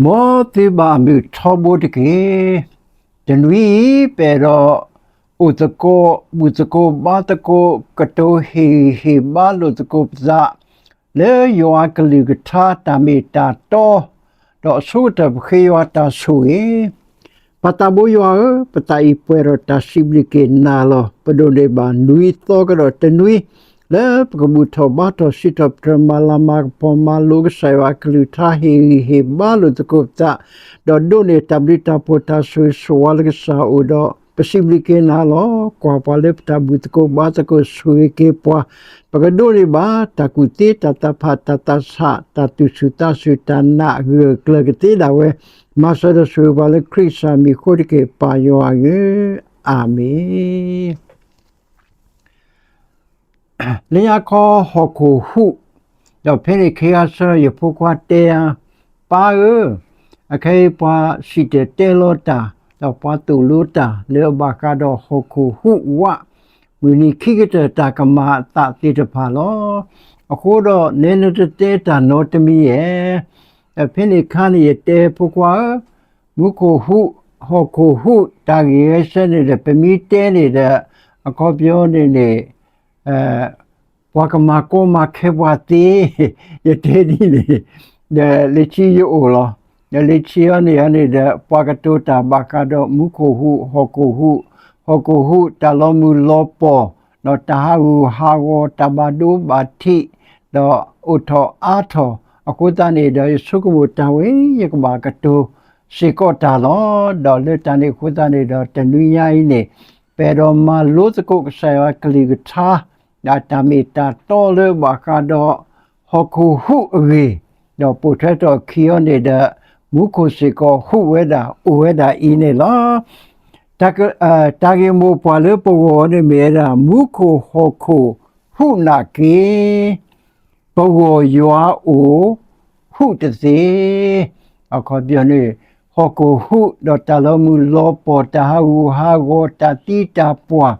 မ်သုဘၣ်မုာ်ထီဘိတက့ၢ်. တနွံအံၤ ပအဲၣ်ဒိးအိၣ်သကိး, ဘူၣ်သကိး, ဘါသကိး, ကတိၤဟ့ၣ်ဂံၢ်ဟ့ၣ်ဘါလိာ်သကိးပသး လၢယွၤအကလုၢ်ကထါတၢ်မ့ၢ်တၢ်တီ, ဒီးအဆိကတၢၢ်ပဃ့ယွၤတၢ်ဆိၣ်ဂ့ၤ. ပၢ်သးဘိယွၤဧၢ, ပသးအံၤပှဲၤဒီးတၢ်စံးဘျုးက့ၤနၤလီၤ. ပဒိးန့ၢ်ဘၣ်နွံသီကဒီးတနွံ လၢပကဘူၣ်ထီၣ်ဘါထီၣ်စံးထီၣ်ပတြၢၤ မၤလၤမၤကပီၤ မၤလိကစၢ်ယွၤအကလုၢ်ကထါ ဟ့ၣ်ဂံၢ်ဟ့ၣ်ဘါလိာ်သကိးပသး, ဒီးဒိးန့ၢ်တၢ်ဘျုးတၢ်ဖှိၣ်တၢ်ဆိၣ်ဂ့ၤဆိၣ်ဝါလၢကစၢ်အအိၣ်ဒီး ပစံးဘျုးက့ၤနၤလီၤ. ကွၢ်ပှၤလၢပတၢ်ဘူၣ်သကိးဘါသကိး ဆိၣ်ဂ့ၤက့ၤပှၤ, ပကဒိးန့ၢ်ဘၣ်တၢ်ကူၣ်သ့တၢ်သးဖးတၢ်သးဆး တၢ်သူၣ်ဆူၣ်သးဆူၣ် တၢ်နာ်ဂၢၢ်ကျၢၤကသ့ဒၣ်ဝဲ, မၤစၢၤဒီးဆိၣ်ဂ့ၤပှၤလၢခရံာ်ကစၢ်မံၤအဃိတက့ၢ် ပၢ်ယွၤဧၢ, အၤမ့ၣ်. လၢညါခီဟီၣ်ခိၣ်ဟူး, ဒီးဖဲန့ၣ်ခ့ဂၤဆၢ ယဖိခွါတဲယၤ, ပၢ်ဧၢ, အခဲအံၤပှၤစံၣ်တဲၤတဲလီၤတၢ်, ဒီးပှၤသိၣ်လိတၢ်လၢအဘၣ်ဃးဒီးဟီၣ်ခိၣ်ဟူးဝး, မုၢ်နံၤခံကတၢၢ်တၢ်ကမၤအသးသ့ၣ်တဖၣ်လီၤ. အဃိဒီးနဲနတတဲတၢ်နီတမံၤဧါ. ဒီးဖဲန့ၣ်အခါန့ၣ် ယတဲဖိခွါဧၢ, မူခိၣ်ဟူး, ဟီၣ်ခိၣ်ဟူးတၢ်ဂ့ၢ်ဝဲဆၢန့ၣ်ဒီး ပမ့ၢ်တဲန့ၣ်ဒီး အခီပညီန့ၣ်န့ၣ် ပှၤကမၤကီမၤခဲပှၤသ့, ယတဲဒ်န့ၣ်, ဒီးလၢခံယအိၣ်လီၤ. ဒီးလၢခံအံၤန့ၣ်န့ၣ်ဒီး ပှၤကတိၤတၢ်ဘၣ်ဃးဒီးမူခိၣ်ဟူး, ဟီၣ်ခိၣ်ဟူး, ဟီၣ်ခိၣ်ဟူးတၢ်လီၤမုၢ်လီၤပီၢ်, ဒီးတၢ်ဟးဂူာ်ဟးဂီၤ, တၢ်ဘၣ်ဒိဘၣ်ထံး, ဒီးအိၣ်ထီၣ်အါထီၣ်, အဃိသတးန့ၣ်ဒီး ယဆိကမိၣ်တၢ်ဝဲ ယကဘၣ်ကတိၤစ့ၢ်ကီးတၢ်လီၤ. ဒီးလၢတၢ်န့ၣ်အဃိသတးန့ၣ်ဒီး တနွံညါအံၤန့ၣ် ပအဲၣ်ဒိးမၤလိသကိးကစၢ်ယွၤကလုၢ်ကထါ ဒီးတၢ်မ့ၢ်တၢ်တီလၢဘၣ်ဃးဒီး ဟီၣ်ခိၣ်ဟူးအဂ့ၢ်, ဒီးပိာ်ထွဲထီၣ်အခံအံၤန့ၣ်ဒီး မူခိၣ်စ့ၢ်ကီးဟူးဝဲဒၣ်အိၣ်ဝဲဒၣ်အံၤန့ၣ်လီၤ. တၢ်ဂ့ၢ်မိၢ်ပှၢ်လၢပဂီၢ်န့ၣ်မ့ၢ်ဝဲဒၣ် မူခိၣ်ဟီၣ်ခိၣ်ဟူးနာ်က့ ပဂီၢ်ယွၤအိၣ်ဟူးတသ့. အခီပညီန့ၣ် ဟီၣ်ခိၣ်ဟူးဒီးတၢ်လီၤမုၢ်လီၤပီၢ် တၢ်ဟးဂူာ်ဟးဂီၤ တၢ်သံတၢ်ပှၢ်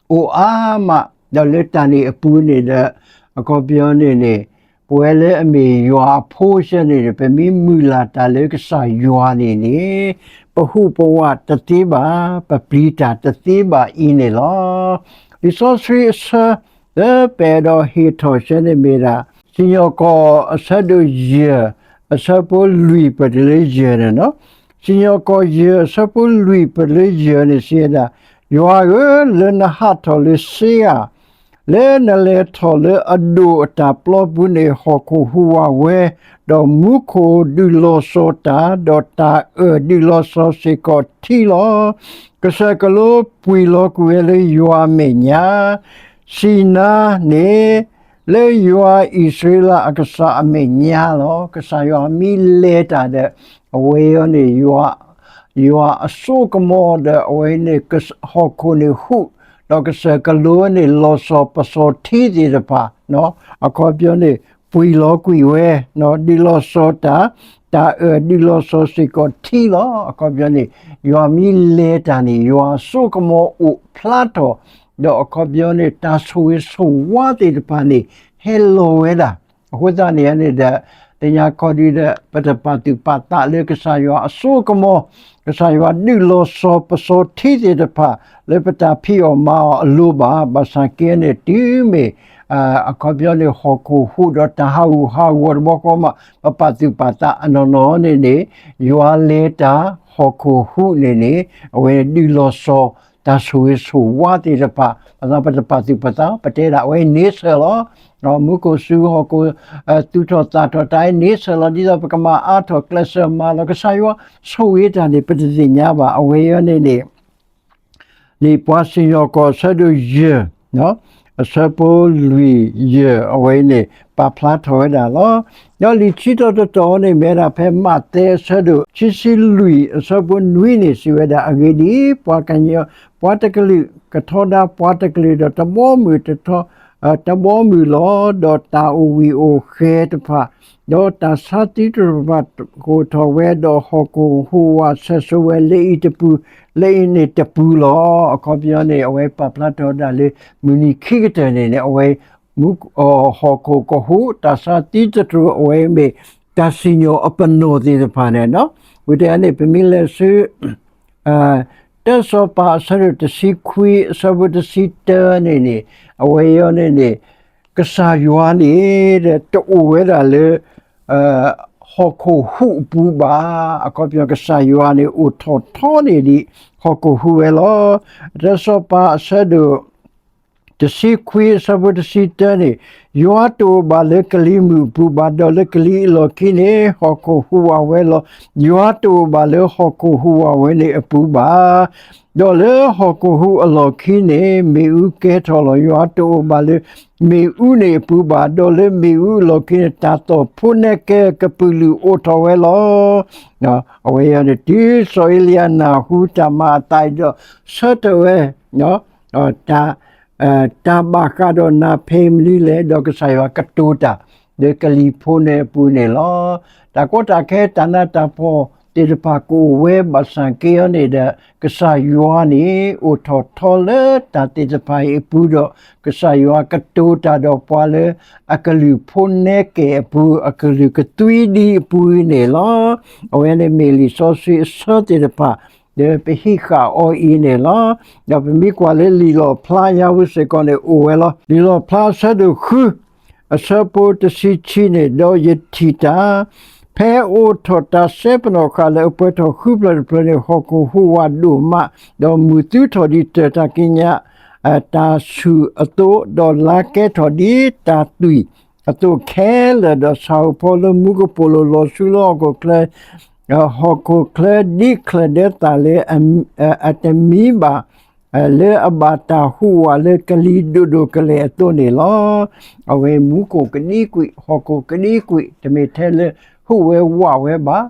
အိၣ်အါမး, ဒီးလၢတၢ်န့ၣ်အပူၤန့ၣ်ဒီး အခီပညီန့ၣ်န့ၣ် ပဝဲလၢအမ့ၢ်ယွၤအဖိဆၢန့ၣ်န့ၣ် ပမ့ၢ်မုၢ်လၢ်တၢ်လၢကစၢ်ယွၤန့ၣ်န့ၣ် ပဟူးပဝးတသ့ဘၣ်, ပပျံၤတၢ်တသ့ဘၣ်အံၤန့ၣ်လီၤ. လံာ်စီဆှံအဆၢ လၢပအဲၣ်ဒိးဟ့ၣ်ထီၣ်ဆၢန့ၣ်မ့ၢ်ဒၣ် စံၣ်ညီၣ်ကွီၢ်အဆၢဒိၣ်ယဲၢ် အဆၢဖိလွံၢ်ပတုၤလၢယဲၢ်န့ၣ်လီၤ. စံၣ်ညီၣ်ကွီၢ်ယဲၢ် အဆၢဖိလွံၢ်ပတုၤလၢယဲၢ်န့ၣ်စံးဝဲဒၣ်, ယွၤဧၢ, လၢနဟးထီၣ်လၢစ့ဧၤ, လၢနလဲၤထီၣ်လၢအဒိၣ်အတၢ်ပျီပူၤန့ၣ် ဟီၣ်ခိၣ်ဟူးဝးဝဲ, ဒီးမူခိၣ်ဒုးလီၤစီၤတၢ်, ဒီးတၢ်အၢၣ်ဒုးလီၤစီၤစ့ၢ်ကီးထံလီၤ. ကစၢၢ်ကလိပှံာ်လီၤကွံာ်ဝဲလၢယွၤအမဲာ်ညါ စံၣ်နါန့ၣ် လၢယွၤအံၣ်စရ့လးအကစၢ်အမဲာ်ညါလီၤ. ကစၢ်ယွၤမ့ၢ်လဲၤတၢ်ဒီး အဝဲအံၤန့ၣ် ယွၤအစိကမီၤဒီး အဝဲန့ၣ် ဟီၣ်ခိၣ်န့ၣ်ဟူး, ဒီးကစၢၢ်ကလိန့ၣ် လီၤစီၤပစီၤထံသ့ၣ်တဖၣ်, အခီပညီန့ၣ် ပှံာ်လီၤကွံာ်ဝဲ, ဒုးလီၤစီၤတၢ်, တၢ်အၢၣ်ဒုးလီၤစီၤစ့ၢ်ကီးထံလီၤ. အခီပညီန့ၣ် ယွၤမ့ၢ်လဲၤတၢ်န့ၣ် ယွၤအစိကမီၤအိၣ်ဖျါထီၣ်, ဒီးအခီပညီန့ၣ် တၢ်ဆိၣ်ဂ့ၤဆိၣ်ဝါသ့ၣ်တဖၣ်န့ၣ် ဟဲလီၤဝဲဒၣ်. အဃိသတးန့ၣ်န့ၣ်ဒီး လၢညါခီဒုဒီး ပတပာ်သူၣ်ပာ်သးလၢကစၢ်ယွၤအစိကမီၤ, ကစၢ်ယွၤဒုးလီၤစီၤပစီၤထံသ့ၣ်တဖၣ် လၢပတၢ်ဖံးအီၣ်မၤအီၣ်အလိၤဘၣ်, ဘၣ်ဆၣ်က့န့ၣ် တုၤမ့ၢ် အခီပညီန့ၣ် ဟီၣ်ခိၣ်ဟူးဒီးတၢ်ဟးဂူာ်ဟးဂီၤတဘျီဃီမး ပပာ်သူၣ်ပာ်သးအနီၢ်နီၢ်န့ၣ်န့ၣ် ယွၤလဲၤတၢ် ဟီၣ်ခိၣ်ဟူးန့ၣ်န့ၣ် အဝဲဒုးလီၤစီၤ တၢ်ဆိၣ်ဂ့ၤဆိၣ်ဝါသ့ၣ်တဖၣ်, ဘၣ်ဆၣ်ပတပာ်သူၣ်ပာ်သး ပတဲဒၣ်အဝဲန့ၣ်စၢၤလီၤ. မူခိၣ်စူၤဟီၣ်ခိၣ် သူၣ်ထီၣ်သးထီၣ်တၢ်အံၤန့ၣ်စၢၤလီၤ, ဒ်သိးပကမၤအါထီၣ်ကျဲးစၢးမၤလီၤ ကစၢ်ယွၤဆိၣ်ဂ့ၤတၢ်န့ၣ် ပတသ့ၣ်ညါဘၣ်. အဝဲအံၤန့ၣ်န့ၣ် လံာ်ပှၤစံၣ်ညီၣ်ကွီၢ်အဆၢဒိၣ်ယဲၢ်, အဆၢဖိလွံၢ်ယဲၢ် အဝဲအံၤန့ၣ် ပာ်ဖျါထီၣ်ဝဲဒၣ်လီၤ. ဒီးလံာ်ခံတီၤတတီၤန့ၣ် မ့ၢ်ဝဲဒၣ်ဖဲမးသဲအဆၢဒိၣ်ခံဆံလွံၢ် အဆၢဖိနွံန့ၣ် စံးဝဲဒၣ်, အဂ့ၢ်ဒ်အံၤ, ပှၤကညီ ပှၤတကလုာ်ကထီဒါပှၤတကလုာ်ဒီး တဘီမုၢ်တထီ တဘီမုၢ်လီၤ. ဒီးတၢ်အိၣ်ဝံၣ်အိၣ်ဃဲၤတဖၣ် ဒီးတၢ်ဆါသံတဖၣ် ကိၢ်ထီၣ်ဝဲ, ဒီးဟီၣ်ခိၣ်ဟူးဝးဆဲးစိဝဲ လၢအံၤတပူၤ လၢအံၤန့ၣ်တပူၤလီၤ. အခီပညီန့ၣ် အဝဲပာ်ဖျါထီၣ်ဝဲဒၣ်လၢ မုၢ်နံၤခံကတၢၢ်န့ၣ်န့ၣ် အဝဲ ဟီၣ်ခိၣ်ကဟူး တၢ်ဆါသံတဖၣ် အဝဲမ့ၢ် တၢ်စံၣ်ညီၣ်အပနီၣ်သ့ၣ်တဖၣ်န့ၣ်, ဝံၤတန့ၣ် ပမ့ၢ်လဲၤဆူ တၢစီၤပၤအဆၢဒိၣ်တဆံခွံ အဆၢဖိတဆံတၢန့ၣ်န့ၣ်, အဝဲအံၤန့ၣ်န့ၣ် ကစၢ်ယွၤန့ၣ် တအိၣ်ဝဲဒၣ်လၢ ဟီၣ်ခိၣ်ဟူးအပူၤဘၣ်. အခီပညီ ကစၢ်ယွၤန့ၣ် အိၣ်ထီၣ်ထီန့ၢ်ဒံး ဟီၣ်ခိၣ်ဟူးဝဲလီၤ. တၢစီၤပၤအဆၢဒိၣ် တဆံခွံ အဆၢဖိတဆံတၢန့ၣ်, ယွၤတအိၣ်ဘၣ်လၢကလံၤမုၢ်အပူၤဘၣ်, ဒီးလၢကလံၤအလီၢ်ခံန့ၣ် ဟီၣ်ခိၣ်ဟူးဝးဝဲလီၤ. ယွၤတအိၣ်ဘၣ်လၢဟီၣ်ခိၣ်ဟူးဝးဝဲန့ၣ်အပူၤဘၣ်, ဒီးလၢဟီၣ်ခိၣ်ဟူးအလီၢ်ခံန့ၣ် မ့ၣ်အူကဲထီၣ်လီၤ. ယွၤတအိၣ်ဘၣ်လၢမ့ၣ်အူန့ၣ်အပူၤဘၣ်, ဒီးလၢမ့ၣ်အူအလီၢ်ခံန့ၣ် တၢ်သီၣ်ဖိနဲကဲကပုာ်လုးအိၣ်ထီၣ်ဝဲလီၤ. အဝဲအံၤန့ၣ် တုၤစီၤအ့လံယၤနၢ်ဟူတၢ်မၤအသးအံၤဒီး ဆၢထၢၣ်ဝဲ တၢ်ဘၣ်ဃးဒီးနၤဖဲမနုၤလဲၣ်, ဒီးကစၢ်ယွၤကတိၤတၢ်လၢကလံၤဖိန့ၣ်အပူၤန့ၣ်လီၤ. တၢ်ကီတၢ်ခဲ တၢ်နးတၢ်ဖှီၣ်သ့ၣ်တဖၣ်ကအိၣ်ဝဲ ဘၣ်ဆၣ်က့အံၤန့ၣ်ဒီး ကစၢ်ယွၤန့ၣ် အိၣ်ထီၣ်ထီလၢတၢ်သ့ၣ်တဖၣ်အံၤအပူၤဒီး ကစၢ်ယွၤကတိၤတၢ်ဒီးပှၤလၢ အကလုၢ်ဖိနဲကဲအပူၤ အကလုၢ်ကသွံဒံအပူၤန့ၣ်လီၤ. အဝဲန့ၣ်မ့ၢ်လံာ်စီဆှံအဆၢသ့ၣ်တဖၣ် လၢပဟံးဃာ်အီၤအံၤန့ၣ်လီၤ. ဒီးပမ့ၢ်ကွၢ်လၢလံာ်လီၣ်ဖျါညါပူၤစ့ၢ်ကီးန့ၣ် အိၣ်ဝဲလီၤ. လံာ်လီၣ်ဖျါအဆၢဒိၣ်ဃု အဆၢဖိတဆံခံန့ၣ်, ဒီးယထံၣ်တၢ် ဖဲအိးထီၣ်တၢ်စဲပနီၣ်ဃာ်လၢအပှဲၤထီၣ်ဃုဖျၢၣ်တဖျၢၣ်န့ၣ် ဟီၣ်ခိၣ်ဟူးဝးဒိၣ်မး, ဒီးမုၢ်သူထီၣ်ဒ်တၢၢ်တၢ်ကံးညာ် တၢ်ဆူၣ်အသိး, ဒီးလါကဲထီၣ်ဒ်တၢ်သွံၣ်အသိးခဲလၢာ်, ဒီးဆၣ်ဧိၤဖီလၢမူကပိာ်လိၤလီၤဆူလၢဟီၣ်ခိၣ်ချၢ ဟီၣ်ခိၣ်ချၢဒ်ချၢၣ်ဒဲးသၣ်လၢ အတမံဘၣ် လၢအဘၣ်တၢ်ဟူးဝးလၢကလံၤဒိၣ်ဒိၣ်ကလဲာ်အသိးန့ၣ်လီၤ. အဝဲမူခိၣ်ကဒံကွံာ်, ဟီၣ်ခိၣ်ကဒံကွံာ်, တမ့ၢ်ထဲလၢဟူးဝဲဝးဝဲဘၣ်,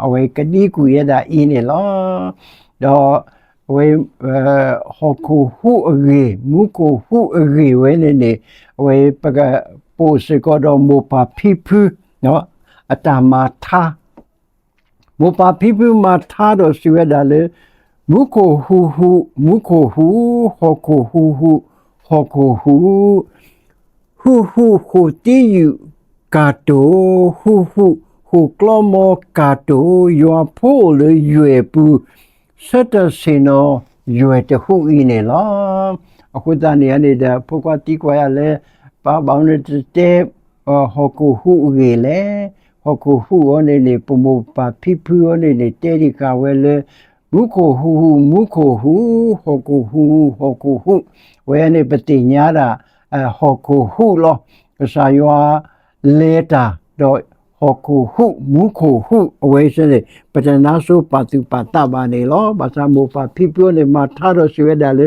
အဝဲကဒံကွံာ်ဝဲဒၣ်အံၤန့ၣ်လီၤ. ဒီးအဝဲ ဟီၣ်ခိၣ်ဟူးအဂ့ၢ်, မူခိၣ်ဟူးအဂ့ၢ်ဝဲန့ၣ်န့ၣ်, အဝဲပကပိာ်စ့ၢ်ကီးဒီးမိၢ်ပၢ်ဖံဖု အတၢ်မၤထါ မိၢ်ပၢ်ဖံဖုမၤထါဒီးစံးဝဲဒၣ်လၢ မူခိၣ်ဟူးဟူး, မူခိၣ်ဟူး, ဟီၣ်ခိၣ်ဟူးဟူး, ဟီၣ်ခိၣ်ဟူး, ဟူးဟူးဃိာ်သံယုာ်ကၢ်တိၢ်, ဟူးဟူးဃိာ်ကျီမီကၢ်တိၢ်, ယွၤဖိအိၣ်လၢယွဲၢ်ပူၤ, ဆၢထၢၣ်ဆ့ၣ်နီၤယွဲၢ်တဟူးအံၤန့ၣ်လီၤ. အဃိသတးန့ၣ်န့ၣ်ဒီး ဖိခွါသံကွၢ်ယၤလၢ ပၢ်ဘၣ်မနုၤတတဲ ဟီၣ်ခိၣ်ဟူးအဂ့ၢ်လဲၣ်. ဟီၣ်ခိၣ်ဟူးအံၤန့ၣ်န့ၣ် ပမိၢ်ပၢ်ဖံဖုအံၤန့ၣ်န့ၣ် တဲဒံးဃာ်ဝဲလၢ မူခိၣ်ဟူးဟူး မူခိၣ်ဟူး, ဟီၣ်ခိၣ်ဟူးဟူး ဟီၣ်ခိၣ်ဟူး, ဝဲန့ၣ်ပသ့ၣ်ညါဒၣ် ဟီၣ်ခိၣ်ဟူးလီၤ. ကစၢ်ယွၤလဲၤတၢ်ဒီး ဟီၣ်ခိၣ်ဟူး မူခိၣ်ဟူး အဝဲစ့ၢ်န့ၣ် ပတနါစိပာ်သူၣ်ပာ်သးဘၣ်န့ၣ်လီၤ. ဘၣ်ဆၣ်မိၢ်ပၢ်ဖံဖုန့ၣ် မၤထါဒီးစံးဝဲဒၣ်လၢ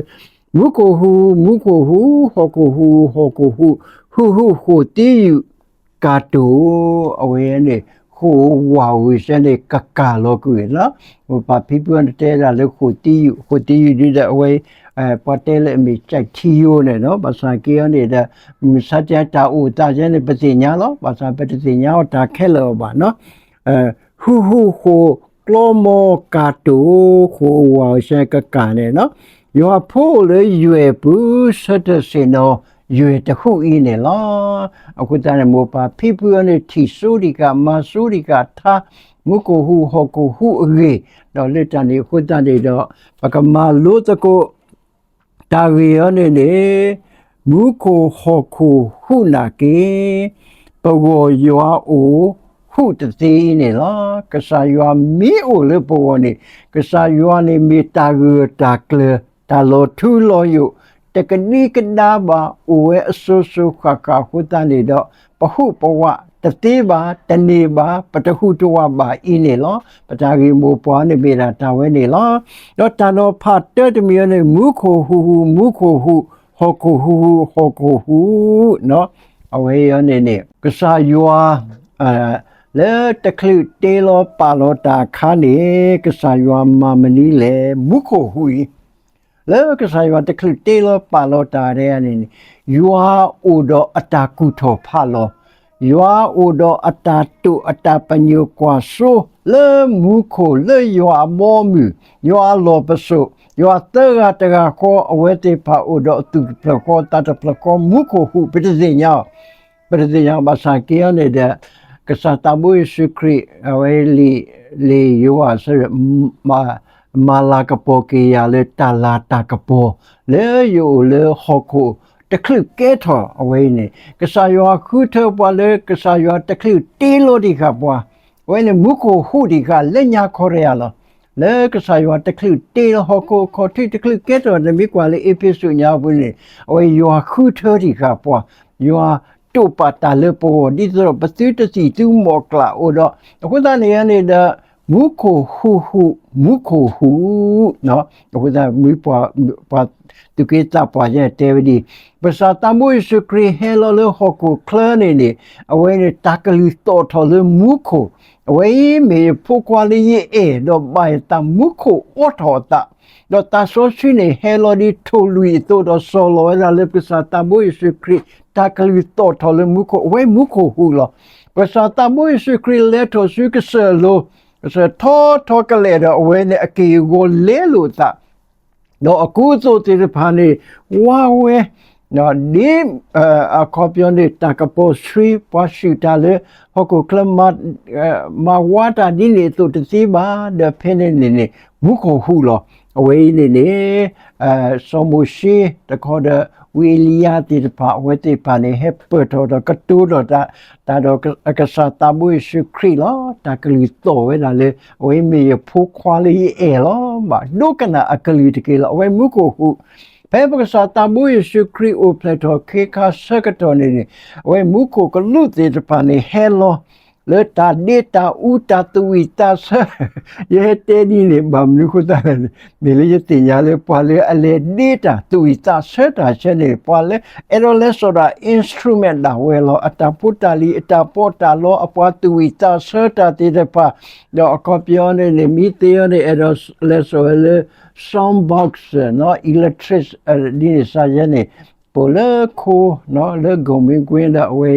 မူခိၣ်ဟူး မူခိၣ်ဟူး ဟီၣ်ခိၣ်ဟူး ဟီၣ်ခိၣ်ဟူး, ဟူးဟူးဃိာ်သံယုာ်ကၢ်တိၢ်, အဝဲန့ၣ် ဃိာ်ဝးဝံၤစ့ၢ်န့ၣ် ကကၢ်လီၤကွံာ်လီၤ. မိၢ်ပၢ်ဖံဖုန့ၣ်တဲဒၣ်လၢဃိာ်သံယုာ်, ဃိာ်သံယုာ်ဒ်ဒီးအဝဲ ပှၤတဲလၢအမ့ၢ်ကၠဲးထံယိန့ၣ်နီၤ, ဘၣ်ဆၣ်က့အံၤန့ၣ်ဒီး မုၢ်ဆါတၢ်အိၣ်သးယဲန့ၣ် ပသ့ၣ်ညါလီၤ. ဘၣ်ဆၣ်ပတသ့ၣ်ညါအီၤတၢ်ခဲလၢာ်အီၤဘၣ်နီၤ. ဟူးဟူးဃိာ်ကျီမီကၢ်တိၢ်, ဃိာ်ဝးစ့ၢ်ကကၢ်န့ၣ်နီၤ, ယွၤဖိအိၣ်လၢယွဲၢ်ပူၤ ဆၢထၢၣ်ဆ့ၣ်နီၤယွဲၢ်တဟူးအံၤန့ၣ်လီၤ. အဃိသတးန့ၣ် မိၢ်ပၢ်ဖံဖုအံၤန့ၣ် ထံၣ်စိဒံးက့ၤ မၤစိဒံးက့ၤထါ မူခိၣ်ဟူး ဟီၣ်ခိၣ်ဟူးအဂ့ၢ်, ဒီးလၢတၢ်န့ၣ်အဃိသတးန့ၣ်ဒီး ပကမၤလိသကိး တၢ်ဂ့ၢ်အံၤန့ၣ်န့ၣ် မူခိၣ်ဟီၣ်ခိၣ်ဟူးနာ်က့ ပဂီၢ်ယွၤအိၣ်ဟူးတသ့အံၤန့ၣ်လီၤ. ကစၢ်ယွၤမ့ၢ်အိၣ်လၢပဂီၢ်န့ၣ် ကစၢ်ယွၤန့ၣ်မ့ၢ်တၢ်ဂၢၢ်တၢ်ကျၢၤ တၢ်လီၤထူလီၤယိာ် တကဒံကဒါဘၣ် အိၣ်ဝဲအစိၤစိၤဃၣ်ဃၣ်အဃိသတးန့ၣ်ဒီး ပဟူးပဝးတသ့ဘၣ် တန့ၢ်ဘၣ် ပတဟူးတဝးဘၣ်အံၤန့ၣ်လီၤ. ပတၢ်ဂ့ၢ်မိၢ်ပှၢ်န့ၣ်မ့ၢ်ဒၣ်တၢ်ဝဲန့ၣ်လီၤ. ဒီးတၢ်နီၤဖးတၢတမံၤအံၤန့ၣ် မူခိၣ်ဟူးဟူး မူခိၣ်ဟူး ဟီၣ်ခိၣ်ဟူးဟူး ဟီၣ်ခိၣ်ဟူး အဝဲအံၤန့ၣ်န့ၣ် ကစၢ်ယွၤ လၢတချုးတ့လီၤပာ်လီၤတၢ်အခါန့ၣ် ကစၢ်ယွၤမၤမနုၤလဲၣ် မူခိၣ်ဟူးအံၤ လၢကစၢ်ယွၤတချုးတ့လီၤပာ်လီၤတၢ်တဂၤန့ၣ်န့ၣ် ယွၤအိၣ်ဒီးအတၢ်ကူၣ်ထီၣ်ဖးလီၤ, ယွၤအိၣ်ဒီးအတၢ်တိာ်အတၢ်ပညိၣ်ကွၢ်စိ လၢမူခိၣ်လၢယွၤအဘီအမုၢ် ယွၤအလီၢ်ပစိာ် ယွၤသၢဂၤတဂၤဃီ အဝဲသ့ၣ်တဖၣ်အိၣ်ဒီးအသူၣ်တဖျၢၣ်ဃီသးတဖျၢၣ်ဃီ မူခိၣ်ဟူး ပတသ့ၣ်ညါအီၤ ပတသ့ၣ်ညါဘၣ်ဆၣ်က့အံၤန့ၣ်ဒီး ကစၢ်သးဘိယ့ၣ်ၡူးခရံာ် အဝဲလံာ် လံာ်ယိၤဟၣ် မၤလၤကပီၤက့ၤယၤလၢတၢ်လၤတၢ်ကပီၤ လၢယအိၣ်လၢဟီၣ်ခိၣ်တချုးကဲထီၣ်အဝဲအံၤန့ၣ် ကစၢ်ယွၤဃုထၢပှၤလၢကစၢ်ယွၤတချုးတ့လီၤတံၢ်ဃာ်ပှၤ အဝဲန့ၣ်မူခိၣ်ဟူးတံၢ်ဃာ်လၢညါခီတယၤလီၤ. လၢကစၢ်ယွၤတချုးတ့လီၤဟီၣ်ခိၣ်အခီၣ်ထံး တချုးကဲထီၣ် နမ့ၢ်ကွၢ်လၢအ့းဖ့းစူးညါပူၤန့ၣ် အဝဲယွၤဃုထၢတံၢ်ဃာ်ပှၤ, ယွၤတိာ်ပာ်တၢ်လၢပဂီၢ် ဒ်သိးဒီးပသုတသံၣ်သုမီၣ်ကျၢ်အိၣ်ဒီး အဃိသတးန့ၣ်န့ၣ်ဒီး မူခိၣ်ဟူးဟူး မူခိၣ်ဟူး အဃိသတး ပှၤသူၣ်က့သးပှၢ်ယဲၢ်တဲဝဲဒ်အံၤ, ပကစၢ်သးဘိယ့ၣ်ၡူးခရံာ်ဟဲလီၤလၢဟီၣ်ခိၣ်ချၢန့ၣ်န့ၣ် အဝဲန့ၣ်တၢ်ကလုၢ်သီၣ်ထီၣ်လၢမူခိၣ်, အဝဲအံၤမ့ၢ်ယဖိခွါလၢယအဲၣ် ဒီးဘၣ်ယသးမူခိၣ်အိးထီၣ်အသး, ဒီးသးစီဆှံန့ၣ်ဟဲလီၤဒ်ထိၣ်လွံၢ်အသိးဒီးစီၤလီၤဝဲဒၣ်လၢပကစၢ်သးဘိယ့ၣ်ၡူးခရံာ် တၢ်ကလုၢ်သီၣ်ထီၣ်လၢမူခိၣ် အဝဲမူခိၣ်ဟူးလီၤ. ပကစၢ်သးဘိယ့ၣ်ၡူးခရံာ်လဲၤထီၣ်ဆူကစၢၢ်လိၤ, ကစၢၢ်ထီထီကလဲာ်ဒီးအဝဲန့ၣ်အက့ၢ်အဂီၤလဲလိာ်အသး ဒီးအကူအသိးသ့ၣ်တဖၣ်န့ၣ် ဝါဝဲ ဒ် အခီပညီန့ၣ် တၢ်ကပီၤဆှံ ပှၤဆှုၣ်တၢ်လၢ ဟီၣ်ခိၣ်ချၢ မၤဝါတၢ်ဒ်န့ၣ်အသိးတသ့ဘၣ် ဒီးဖဲန့ၣ်န့ၣ်န့ၣ် မူခိၣ်ဟူးလီၤ. အဝဲအံၤန့ၣ်န့ၣ် စီၤမိၤၡ့ တခီဒီး ဝံအ့လံယၤသ့ၣ်တဖၣ် အဝဲသ့ၣ်တဖၣ်န့ၣ် ဟဲပၢၢ်ထီၣ်ဒီးကတိၤဒီးတၢ် တၢ်ဒီးအကစၢ်သးဘိယ့ၣ်ၡူးခရံာ်လီၤ. တၢ်ကလုၢ်သီၣ်ဝဲဒၣ်လၢ အဝဲမ့ၢ်ယဖိခွါလၢယအဲၣ်လီၤ. ဘၣ်ဒိကနၣ်အကလုၢ်တက့ၢ်လီၤ. အဝဲမူခိၣ်ဟူး, ဖဲပကစၢ်သးဘိယ့ၣ်ၡူးခရံာ်အိၣ်ဖျဲၣ်ထီၣ်ခ့ခါဆၢကတီၢ်န့ၣ်န့ၣ် အဝဲမူခိၣ်ကလူးသ့ၣ်တဖၣ်န့ၣ်ဟဲလီၤ လၢတၢ်ဒ့တၢ်အူတၢ်သူၣ်ဝံၣ်သးဆၢ, ယဟဲတဲဒ်န့ၣ် ဘၣ်မနုၤအဃိသတးလဲၣ်န့ၣ် မ့ၢ်လၢယသ့ၣ်ညါလၢပှၤလၢအလဲၤဒ့တၢ်သူၣ်ဝံၣ်သးဆၢတၢ်ဆၢန့ၣ် ပှၤလၢအဲၣ်ဒိးလဲၤစိာ်တၢ် instrument ဒၣ်ဝဲလီၤ. အတၢ်ဖိတၢ်လံၤ အတၢ်ပီးတၢ်လီ အပှၤသူၣ်ဝံၣ်သးဆၢတၢ်သ့ၣ်တဖၣ်, ဒီးအခီပညီန့ၣ်န့ၣ် မ့ၢ်သ့အီၤန့ၣ် အဲၣ်ဒိးလဲၤစိာ်ဝဲလၢ sound box နီၤ electric ဒ်န့ၣ်စ့ၢ်ကီးန့ၣ် ပိာ်လၢခိ လၢ ကိၣ်မ့ကွ့ဒီးအဝဲ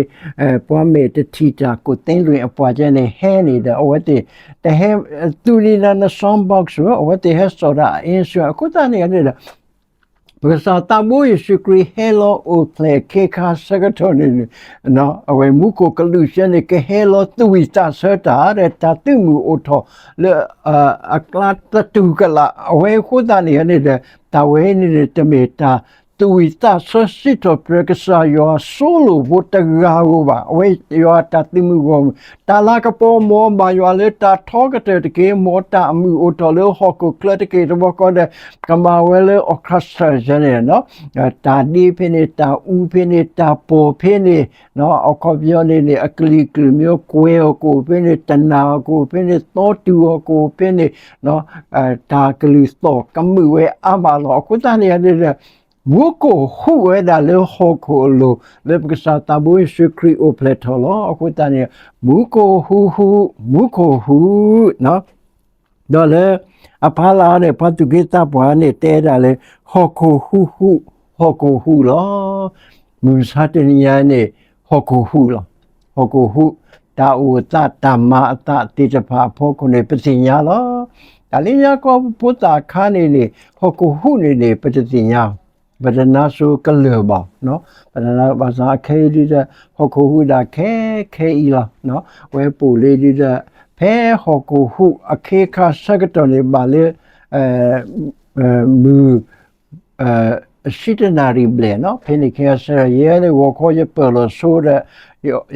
ပှၤမဲာ်တထံၣ်တၢ် ကိၣ်သ့လွံၢ်အပှၤကဲန့ၣ် ဟဲန့ၣ်ဒီး အဝဲသ့ၣ် တဟဲ သူၣ်န့ၢ်နၤန sound box ဧၢ, အဝဲသ့ၣ်ဟဲစိာ်ဒၣ် instrument အဃိသတးန့ၣ်န့ၣ်ဒီး ပကစၢ်သးဘိယ့ၣ်ၡူးခရံာ်ဟဲလီၤအိၣ်ဖျဲၣ်ခ့ခါဆၢကတီၢ်န့ၣ်န့ၣ် အဝဲမူခိၣ်ကလူးဆၢန့ၣ် ကဟဲလီၤသူၣ်ဝံၣ်သးဆၢတၢ်ဒီး တၢ်သုးမုၢ်အိၣ်ထီၣ်လၢ အကျါသတူၢ်ကလာ် အဝဲအဃိသတးန့ၣ်န့ၣ်ဒီး တၢ်ဝဲန့ၣ်န့ၣ် တမ့ၢ်တၢ်သူၣ်ဝံၣ်သးဆၢစံးထီၣ်ပတြၢၤကစၢ်ယွၤအစီၤလိာ်ဖိတဂၤဧိၤဘၣ်. အဝဲယွၤတၢ်သုးမုၢ်ဂီၢ်မုၢ် တၢ်လၤကပီၤ မ်ဘၣ်ယွၤလၢတၢ်ထီကတၢၢ်တက့ၢ်, မ်တၢ်အမုၢ်အိၣ်ထီၣ်လၢဟီၣ်ခိၣ်ချၢတက့ၢ်တဘျီဃီဒီး ကမၤဝဲလၢ orchestra န့ၣ် တၢ်ဒ့ဖဲန့ၣ် တၢ်အူဖဲန့ၣ် တၢ်ပီၤဖဲန့ၣ် အခီပညီန့ၣ်န့ၣ် အကလုာ်ကလုာ်မ့ၢ်ကွဲၤအီၤကအိၣ်ဖဲန့ၣ် တနၢ်အီၤကအိၣ်ဖဲန့ၣ် သီတုၤအီၤကအိၣ်ဖဲန့ၣ် တၢ်ကလုၢ်သီၣ်ကမုာ်ဝဲအါမးလီၤ. အဃိသတးန့ၣ်န့ၣ်ဒီး မူခိၣ်ဟူးဝဲဒၣ်လၢဟီၣ်ခိၣ်အလိၤ လၢပကစၢ်သးဘိယ့ၣ်ၡူးခရံာ်အိၣ်ဖျဲၣ်ထီၣ်လီၤ. အဃိသတးန့ၣ် မူခိၣ်ဟူးဟူး မူခိၣ်ဟူး ဒီးလၢ အဖီလာ်န့ၣ် ပှၤသူၣ်က့သးပှၢ်န့ၣ် တဲဒၣ်လၢ ဟီၣ်ခိၣ်ဟူးဟူး ဟီၣ်ခိၣ်ဟူးလီၤ. မုၢ်မဆါတနံၤညါန့ၣ် ဟီၣ်ခိၣ်ဟူးလီၤ. ဟီၣ်ခိၣ်ဟူး တၢ်အိၣ်အသး တၢ်မၤအသးသ့ၣ်တဖၣ်အဖီခိၣ်န့ၣ် ပသ့ၣ်ညါလီၤ. တၢ်လၢညါကီၢ်ဖိသၣ်အခါန့ၣ်န့ၣ် ဟီၣ်ခိၣ်ဟူးန့ၣ်န့ၣ် ပတသ့ၣ်ညါ ပတနါစိၤကလၢၢ်ဘၣ်, ပတနါဘၣ်ဆၣ်အခဲအံၤဒုဒီး ဟီၣ်ခိၣ်ဟူးဒၣ်ခဲခဲအံၤလီၤ. ဝဲပူၤလံဒုဒီး ဖဲဟီၣ်ခိၣ်ဟူးအခ့ခါဆၢကတီၢ်န့ၣ် ဘၣ်လၢ မုၢ် ဆံတနၣ်ရံၣ်ဘျဲၣ်နီၤ, ဖဲန့ၣ်ခဲအံၤဆၢ ယဲန့ၣ် ဂီၤခီယပၢၢ်လီၤဆိဒီး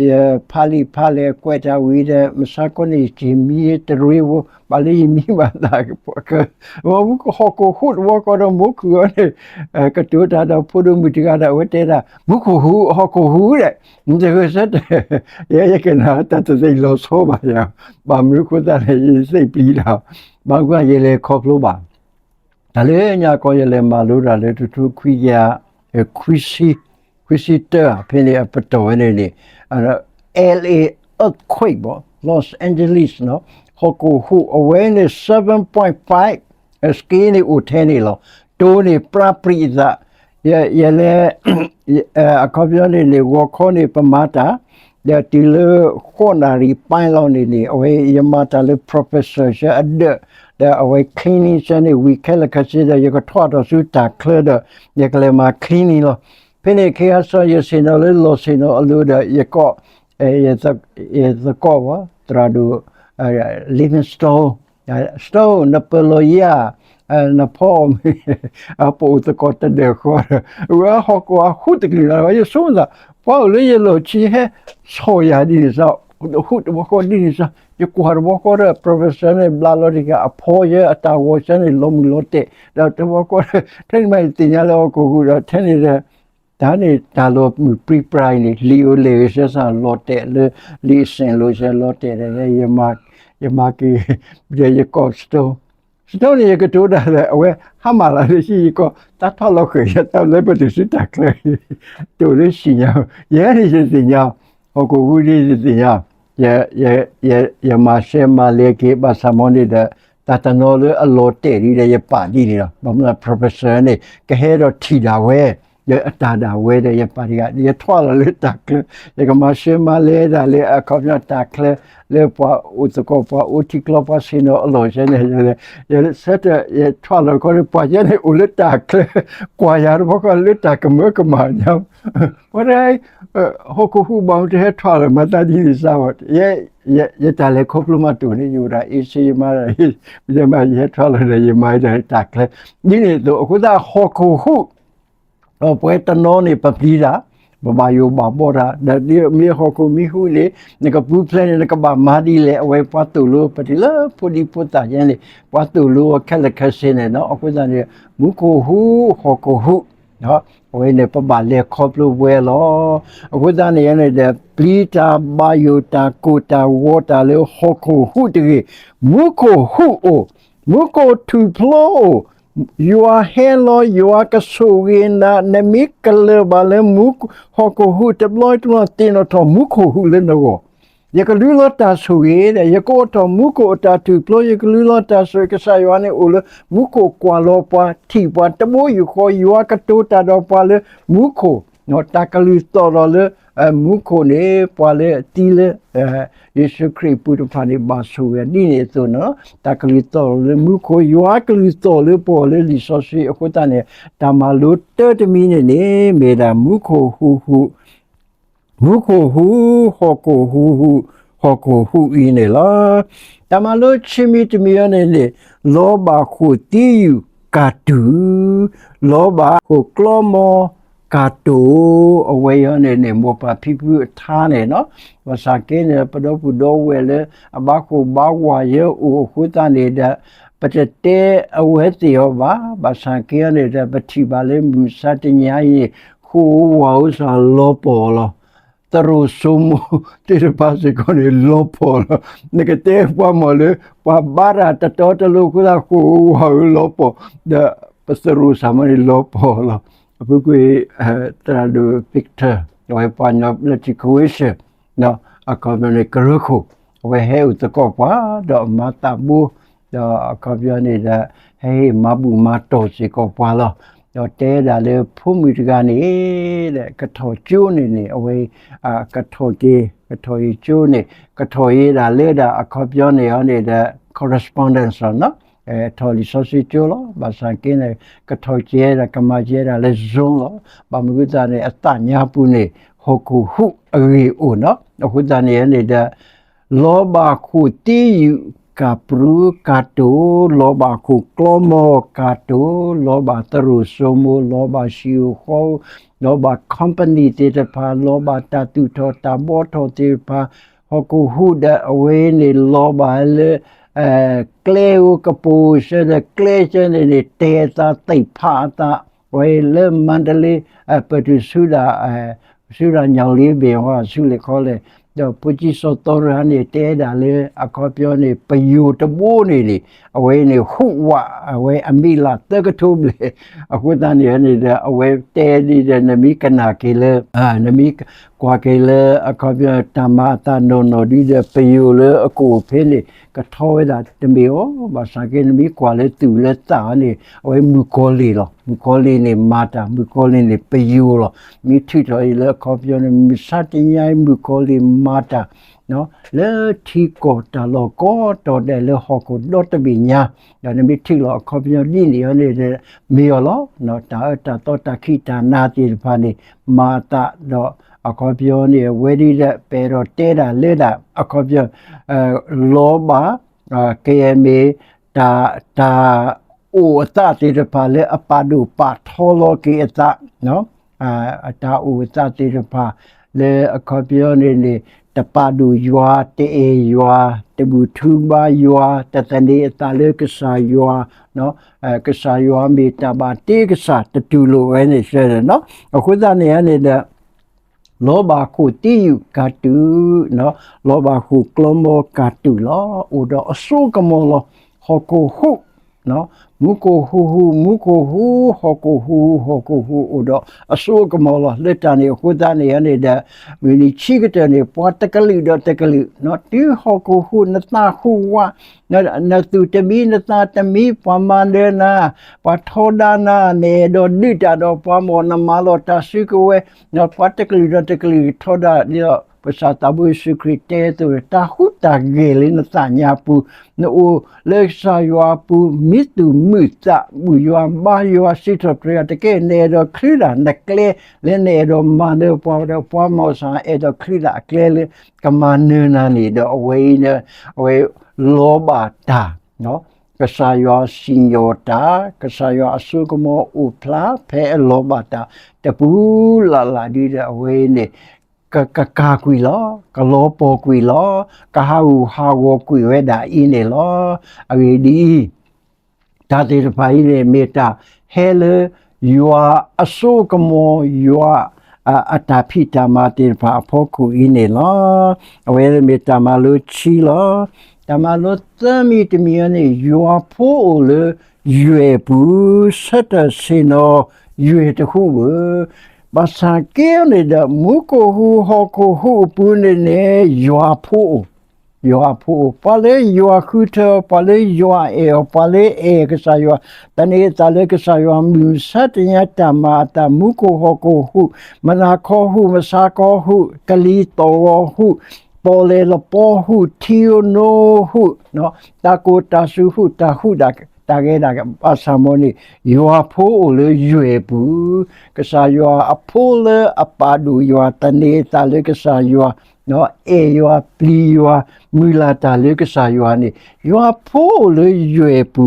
ယဖးလံာ်ဖးလဲၢ်ကွဲးတၢ်ဝံၤဒီး မဆါခီန့ၣ် ယမံတရ့ဖိ ဘၣ်လၢယမံဘၣ်သး ဟီၣ်ခိၣ်ဟူးတဝီဃီဒီး မိၢ်ခုၣ်အီၤန့ၣ် ကတိၤတၢ်ဒီးဖိဒိၣ်မုၣ်တဂၤဒီး အဝဲတဲဒၣ် မူခိၣ်ဟူး ဟီၣ်ခိၣ်ဟူးဒီး နတဂဲၤဆၢထၢၣ် ယဲယကနၣ်တၢ်တသ့ၣ်လီၤဆီဘၣ်ယၤ, ဘၣ်မနုၤအဃိသတးလဲၣ် ယသ့ၣ်ပျံၤတၢ်, ဘၣ်မနုၤယလဲၤခီဖျိဘၣ် တၢ်လၢညါကီၢ်ယလဲၤမၤလိတၢ်လၢတထူခွံကယၤ ခွံဆံ ခွံဆံတၢ ဖဲန့ၣ်အပတီၢ်ဝဲန့ၣ်န့ၣ် L A earthquake ဘၣ် Los Angeles နီၤ, ဟီၣ်ခိၣ်ဟူးအဝဲန့ၣ် seven point five scale န့ၣ်အိၣ်ထဲန့ၣ်လီၤ. တိၤန့ၣ်ပြးပြံးအသး ယလဲၤ အခီပညီန့ၣ်န့ၣ် ဂီၤခီန့ၣ် ပမၤတၢ် ဒီးတုၤလၢဃိးနၣ်ရံၣ်ပၢလီၤန့ၣ်န့ၣ် အဝဲယမၤတၢ်လၢ professor ဆၢအဒၢး ဒီးအဝဲ cleaning ဆၢန့ၣ် ဝံၤခဲလၢာ်ခဲဆ့ဒီး ယကထီၣ်ထီၣ်ဆူတၢ်ချၢဒီး ယကလဲၤမၤ cleaning လီၤ. ဖဲန့ၣ်ခဲအံၤဆၢ ယဆ့ၣ်နီၤလၢလီၢ်ဆ့ၣ်နီၤအလိၤဒီး ယကိး ယသကိးဘၣ် သရၣ်ဒိၣ် Livingstone, Stone နပၢၤလီၤယၤ, နဖီအီၣ်မ့ၤ, ပအိၣ်သကိးတဒၢးဃီဒီး ဝဲဟီၣ်ခိၣ်အဟူးတကလုာ်လီၤ ယဆိကမိၣ်သး ပှၤအိၣ်လၢယလီၢ်ခံဟဲဆီၣ်ယၤဒ်န့ၣ်စ့ၢ်, ဟူးတဘျီဃီဒ်န့ၣ်စ့ၢ်, ယကွၢ်တဘျီဃီဒီး professor န့ၣ် ဘျးလီၤတက့ၢ် အဖီယဲအတၢ်ဂီၤစ့ၢ်န့ၣ် လီၤမုၢ်လီၤတဲာ်, ဒီးတဘျီဃီ ထဲန့ၣ်မးယသ့ၣ်ညါလၢဟီၣ်ခိၣ်ဟူးဒီး ထဲန့ၣ်ဒီး တၢ်န့ၣ်တၢ်လီၤမုၢ်ပြံပြါအံၤန့ၣ် လံာ်အိၣ်လဲၢ်ဂ့ၤစ့ၢ်စ့ၢ်လီၤတဲာ်လၢ လံာ်အစ့ၣ်လိၤစ့ၢ်လီၤတဲာ်ဒီး ယမၤက့ၤ ဒီးယကိး Stone, Stone န့ၣ် ယကတိၤတၢ်လၢအဝဲ ဟါမၢ်လီၤလၢဟံၣ်ယကိး တၢ်ထီၣ်လီၤဃဲၤယၤ တၢ်လၢပတုၤဆူတၢ်ချၢ တိၢ်လၢဟံၣ်ညါ, ယဲန့ၣ်ယသ့ၣ်ညါ, ဟီၣ်ခိၣ်ဟူးဒ်ယသ့ၣ်ညါ, ယမၤရှဲမၤလဲက့ၤဘၣ်ဆၣ်မ့ၢ်န့ၣ်ဒီး တၢ်တနီၤလၢအလီၤတဲာ်ဒ်ဒီးယပာ်ဒ်န့ၣ်လီၤ. ဘၣ်မနုၤ professor န့ၣ် ကဟဲဒီးထံၣ်ဒၣ်ဝဲ လၢအတၢ်ဒၣ်ဝဲဒီးယပာ်တဂၤ ယထွဲလီၤလၢတၢ်ချၢ, ယကမၤရှဲမၤလဲဒၣ်လၢအခီပညီတၢ်ချၢ လၢပှၤအိၣ်သကိးပှၤအိၣ်ထံကျီပှၤဆ့ၣ်နီၤအလီၢ်စ့ၢ်န့ၣ်, ယဆၢထၢၣ် ယထွဲလီၤခီဒီး ပှၤယဲန့ၣ်အိၣ်လၢတၢ်ချၢ ကွၢ်ယၤတဘျီဃီလၢတၢ်ကမၢကမၣ်ညါ ဝဲဒၣ် ဟီၣ်ခိၣ်ဟူးဘၣ်မတဟဲထွဲလီၤမၤသးဒ်န့ၣ်စ့ၢ်ဘၣ်, ယတၢ်လဲၤခီဖျိမးတိၢ်န့ၣ် ယအိၣ်ဒၣ်အ့စ့ယမါ ယမါယဟဲထွဲလီၤဒီး ယမၤဒၣ်တၢ်ချၢ ဒ်န့ၣ်အသိး အဃိသတးဟီၣ်ခိၣ်ဟူး ဒီးပဝဲတနီၤန့ၣ် ပပျံၤတၢ်, ပဘၣ်ယိၣ်ဘၣ်ဘီတၢ်, ဒီးမ့ၢ်ဟီၣ်ခိၣ်မ့ၢ်ဟူးန့ၣ် နကပူၤဖျဲးန့ၣ် နကဘၣ်မၤဒ်လဲၣ် အဝဲပှၤသိၣ်လိပတုၤလၢဖိဒံဖိသၣ်ယဲန့ၣ် ပှၤသိၣ်လိအီၤခဲလၢာ်ခဲဆ့န့ၣ်လီၤ. အဃိသတးန့ၣ် မူခိၣ်ဟူး ဟီၣ်ခိၣ်ဟူး အဝဲန့ၣ် ပဘၣ်လဲၤခီဖျိဝဲလီၤ. အဃိသတးန့ၣ်န့ၣ်ဒီး ပျံၤတၢ်ဘၣ်ယိၣ်တၢ်ကိၢ်တၢ်ဂီၤတၢ်လၢဟီၣ်ခိၣ်ဟူးတဂ့ၤ, မူခိၣ်ဟူးအိၣ်, မူခိၣ်ထူၣ်ဖျိအိၣ်, ယွၤဟဲလီၤ ယွၤကဆိၣ်ဂ့ၤနၤ, နမ့ၢ်ကလၢၢ်ဘၣ်လၢမူ ဟီၣ်ခိၣ်ဟူးတဘျီတဘျီ သ့ၣ်နီၣ်ထီၣ်မူခိၣ်ဟူးလၢနဂီၢ် ယကလူလီၤတၢ်ဆိၣ်ဂ့ၤဒီး ယကအိးထီၣ်မူခိၣ်အတၢ်ထူၣ်ဖျိ, ယကလူလီၤတၢ်ဆိၣ်ဂ့ၤ, ကစၢ်ယွၤန့ၣ်အိၣ်လၢမူခိၣ်ကွၢ်လီၤပှၤထံၣ်ပှၤတဘိယူၢ်ဃီ, ယွၤကတိၤတၢ်ဒီးပှၤလၢမူခိၣ်, တၢ်ကလုၢ်သီၣ်လီၤလၢမူခိၣ်န့ၣ် ပှၤလၢအသံလၢ ယ့ၣ်ၡူးခရံာ်အပူၤတဖၣ်န့ၣ် ဘၣ်ဆိၣ်ဂ့ၤဒ်န့ၣ်အသိးန့ၣ်လီၤ. တၢ်ကလုၢ်သီၣ်လီၤလၢမူခိၣ်, ယွၤကလုၢ်သီၣ်လၢပဂီၢ်လၢလံာ်စီဆှံအဃိသတးန့ၣ် တၢ်မၤလိတၢ်တမံၤန့ၣ်န့ၣ် မ့ၢ်ဒၣ်မူခိၣ်ဟူးဟူး မူခိၣ်ဟူး ဟီၣ်ခိၣ်ဟူးဟူး ဟီၣ်ခိၣ်ဟူးအံၤန့ၣ်လီၤ. တၢ်မၤလိဆံးမံၤတမံၤအံၤန့ၣ်န့ၣ် လီၤဘၣ်ခိၣ်သံယုၢ်ကၢ်တူာ်, လီၤဘၣ်ခိၣ်ကျီမီၤကၢ်တူာ်, အဝဲအံၤန့ၣ်န့ၣ် မိၢ်ပၢ်ဖံဖုအထါန့ၣ်လီၤ. ဘၣ်ဆၣ်က့န့ၣ် ပဒီပုၢ်ဒီဝဲၢ်လၢ အဘါခိၣ်ဘါဝၤယဲအိၣ်အဃိသတးန့ၣ်ဒီး ပတတဲအဝဲသ့ၣ်အီၤဘၣ်. ဘၣ်ဆၣ်က့န့ၣ်ဒီး ပထံၣ်ဘၣ်လၢမုၢ်မဆါတနံၤအံၤန့ၣ် ဃိာ်ဧိၤဝၣ်ဧိၤစ့ၢ်လီၤပှီၢ်လီၤ. သရိာ်စိမိၤသ့ၣ်တဖၣ်စ့ၢ်ကီးန့ၣ် လီၤပှီၢ်လီၤ. နကတဲပှၤမီၢ်လၢ ပှၤဘါတၢ်တတီတလိၤအဃိသတး ဃိာ်ဧိၤဝၣ်ဧိၤလီၤပှီၢ်, ဒီးပသရိာ်စ့ၢ်မီၤန့ၣ်လီၤပှီၢ်လီၤ. အပူၤကွံာ် သရၣ်ဒိၣ် Victor အဝဲပှၤကညီဘျၢထံ Croatia အခီပညီန့ၣ် ကရၢခိၣ် အဝဲဟဲအိၣ်သကိးပှၤ ဒီးအမၤသးဘိ ဒီးအခီပညီန့ၣ်ဒီး ဟဲဟ့ၣ်မၤဘူၣ်မၤတီၢ်စ့ၢ်ကီးပှၤလီၤ. ဒီးတဲဒၣ်လၢဖိမုၣ်တဂၤန့ၣ် ကထီၣ်ကၠိန့ၣ်န့ၣ် အဝဲ ကထီၣ်က့ၤ ကထီၣ်က့ၤကၠိန့ၣ် ကထီၣ်က့ၤဒၣ်လၢဒၣ်အခီပညီန့ၣ်အီၤန့ၣ်ဒီး correspondence လီၤ. ထီၣ်လံာ်စီဆှံကၠိလီၤ. ဘၣ်ဆၣ်က့န့ၣ် ကထီၣ်က့ၤဒၣ် ကမၤက့ၤဒၣ်လၢ Zoom လီၤ. ဘၣ်မနုၤအဃိသတးန့ၣ် အသးညါပူၤန့ၣ် ဟီၣ်ခိၣ်ဟူးအဂ့ၢ်အိၣ်လီၤ. အဃိသတးန့ၣ်န့ၣ်ဒီး လီၤဘၣ်ခိၣ်သံယုၢ်ကၢ်ပြူကၢ်တိာ်, လီၤဘၣ်ခိၣ်ကျီမီၤကၢ်တိာ်, လီၤဘၣ်သရိာ်စိမိၤ, လီၤဘၣ်ဟံၣ်ဧိၤဃီဧိၤ, လီၤဘၣ် company သ့ၣ်တဖၣ်, လီၤဘၣ်တၢ်သူၣ်ထီၣ်တၢ်ဘှီထီၣ်သ့ၣ်တဖၣ်, ဟီၣ်ခိၣ်ဟူးဒီးအဝဲန့ၣ်လီၤဘၣ်လၢ ကျဲဧိၤကပိာ်ဧိၤစ့ၢ်ဒီး ကျဲစ့ၢ်န့ၣ်န့ၣ် တဲာ်အသးသ့ၣ်ဖးအသး, ဝဲလၢမါဒလ့ ပတုၤဆူဒၣ် ဆူဒၣ်ညၣ်လ့ဘ့ၣ်ဝဲဆူလဲၣ်ခီလဲၣ်, ဒီးဖိကံစီၤသီရဟါန့ၣ် တဲဒၣ်လၢအခီပညီန့ၣ် ပယိၤတဘိန့ၣ်န့ၣ် အဝဲန့ၣ်ဟူးဝး အဝဲအမံၤလၢ်သၢကထိဘျဲၣ်, အဃိသတးန့ၣ်န့ၣ်ဒီး အဝဲတဲဒ်ဒီး နမ့ၢ်ကနၣ်က့ၤလၢ နမ့ၢ်ကွၢ်က့ၤလၢအခီပညီတၢ်မၤအသးနီၢ်နီၢ်ဒ်ဒီး ပယိၤလၢအကအိၣ်ဖဲန့ၣ် ကထီဝဲဒၣ်တမ့ၢ်အီၤ, ဘၣ်ဆၣ်က့ နမ့ၢ်ကွၢ်လၢသူၣ်လၢသးန့ၣ် အဝဲမုၣ်ကီၤလံၢ်လီၤ. မုၣ်ကီၤလံၢ်န့ၣ်မၤတၢ်, မုၣ်ကီၤလံၢ်န့ၣ်ပယိၤလီၤ. မ့ၢ်ထုးထီၣ်အံၤလၢအခီပညီန့ၣ် မုၢ်မဆါတနံၤအံၤ မုၣ်ကီၤလံၢ်မၤတၢ် လၢထံကီၢ်တၢ်လီၢ်ကိးတီၤဒဲးလၢဟီၣ်ခိၣ်ဒီတဘ့ၣ်ညါ, ဒီးနမ့ၢ်ထံၣ်လီၤအခီပညီဒ်န့ၣ်အီၤန့ၣ်ဒီး မ့ၢ်အီၤလီၤ. တၢ်အၢတၢ်သီတၢ်ခံးတၢ်နၤသ့ၣ်တဖၣ်န့ၣ် မၤအသးဒီး အခီပညီန့ၣ် အဝဲဒ်ဒီး ပအဲၣ်ဒိးတဲဒၣ်လၢဒၣ် အခီပညီ လီၤဘၣ် ကယဲၢ်မ့ၢ် တၢ် တၢ်အိၣ်အသးသ့ၣ်တဖၣ်လၢအပာ်ဒိၣ်ပာ်ထီလီၤက့ၤအသး တၢ်အိၣ်အသးသ့ၣ်တဖၣ် လၢအခီပညီန့ၣ်န့ၣ် တပာ်ဒိၣ်ယွၤ တအဲၣ်ယွၤ တဘူၣ်ထူဘါယွၤ တသန့ၤအသးလၢကစၢ်ယွၤ ကစၢ်ယွၤမ့ၢ်တၢ်ဘၣ်တ့ကစၢ် တတူၢ်လိာ်ဝဲန့ၣ် အဃိသတးန့ၣ်န့ၣ်ဒီး လီၤဘၣ်ဃိာ်သံယုၢ်ကၢ်တုာ်, လီၤဘၣ်ဃိာ်ကျီမီကၢ်တုာ်လီၤ. အိၣ်ဒီးအစိကမီၤလီၤ. ဟီၣ်ခိၣ်ဟူး, မူခိၣ်ဟူးဟူး မူခိၣ်ဟူး, ဟီၣ်ခိၣ်ဟူးဟူး ဟီၣ်ခိၣ်ဟူး အိၣ်ဒီးအစိကမီၤလီၤ. လၢတၢ်န့ၣ်အဃိသတးန့ၣ်န့ၣ်ဒီး မုၢ်နံၤဆံကတၢၢ်န့ၣ် ပှၤတကလုာ်ဒီးတကလုာ် တုၤဟီၣ်ခိၣ်ဟူး နသးဟူးဝး နသူၣ်တမံ နသးတမံ ပှၤမၤနၢၤနၤ, ပှၤထီဒါနၤ, နအဲၣ်ဒိးဒုးတၢ်ဒီးပှၤ မ်နမၤလီၤတၢ်စုကဝဲၤ, ပှၤတကလုာ်ဒီးတကလုာ်ထီဒါ, ဒ်သိးပကစၢ်သးဘိယ့ၣ်ၡူးခရံာ်တဲအသိး တၢ်ဟူးတၢ်ဂဲၤလၢနသးညါပူၤ, နအိၣ်လၢကစၢ်ယွၤအပူၤ မံသူၣ်မုာ်သး ဘူၣ်ယွၤဘါယွၤ စံးထီၣ်ပတြၢၤယွၤ တက့ၢ်. နအဲၣ်ဒိးချုးဒၣ်နကျဲ လၢနအဲၣ်ဒိးမၤနၢၤပှၤဒီး ပှၤမၤစၢၤ အဲၣ်ဒိးချုးဒၣ်အကျဲလၢ ကမၤနၢၤနၤန့ၣ်ဒီး အဝဲအံၤန့ၣ် အဝဲလီၤဘၣ်တၢ်, ကစၢ်ယွၤစံၣ်ညီၣ်တၢ်, ကစၢ်ယွၤအစိကမီၤအိၣ်ဖျါ ဖဲအလီၤဘၣ်တၢ် တပူၤလၢ်လၢ်ဒ်ဒီး အဝဲအံၤန့ၣ် ကကၤကွံာ်လီၤ, ကလီၤပှီၢ်ကွံာ်လီၤ, ကဟးဂူာ်ဟးဂီၤကွံာ်ဝဲဒၣ်အံၤန့ၣ်လီၤ. အဂ့ၢ်ဒ်အံၤ, တၢ်သ့ၣ်တဖၣ်အံၤန့ၣ် မ့ၢ်တၢ်ဟဲလၢ ယွၤအစိကမီၤ ယွၤအတၢ်ဖံးတၢ်မၤသ့ၣ်တဖၣ်အဖီခိၣ်အံၤန့ၣ်လီၤ. အဝဲမ့ၢ်တၢ်မၤလိခံလီၤ. တၢ်မၤလိသၢမံၤတမံၤအံၤန့ၣ် ယွၤဖိအိၣ်လၢယွဲၢ်ပူၤ, ဆၢထၢၣ်ဆ့ၣ်နီၤ ယွဲၢ်တဟူးဧၢ. ဘၣ်ဆၣ်က့န့ၣ်ဒီး မူခိၣ်ဟူးဟီၣ်ခိၣ်ဟူးအပူၤန့ၣ်န့ၣ် ယွၤဖိအိၣ် ယွၤဖိအိၣ်, ပှၤလၢယွၤဃုထၢအီၤ, ပှၤလၢယွၤအဲၣ်အီၤ, ပှၤလၢအဲၣ်ကစၢ်ယွၤ, သန့ၤအသးလၢကစၢ်ယွၤ, မုၢ်မဆါတနံၤညါတၢ်မၤအသး, မူခိၣ်ဟီၣ်ခိၣ်ဟူး, မုၢ်နၤခီဟူး, မုၢ်ဆါခီဟူး, ကလံၤသီၣ်ဂီၤဟူး, ပီၣ်လဲၣ်လပီဟူး, ထံဧိၤနိဟူး, တၢ်ကိၢ်တၢ်စူၤဟူး, တၢ်ဟူးဒၣ်တၢ်ဂဲၤဒၣ် ဘၣ်ဆၣ်မ်န့ၣ် ယွၤဖိအိၣ်လၢယွဲၢ်ပူၤ, ကစၢ်ယွၤအဖိလၢအပာ်ဒိၣ်ယွၤ, သန့ၤအသးလၢကစၢ်ယွၤ, အဲၣ်ယွၤ, ပျံၤယွၤ, မုၢ်လၢ်တၢ်လၢကစၢ်ယွၤန့ၣ် ယွၤဖိအိၣ်လၢယွဲၢ်ပူ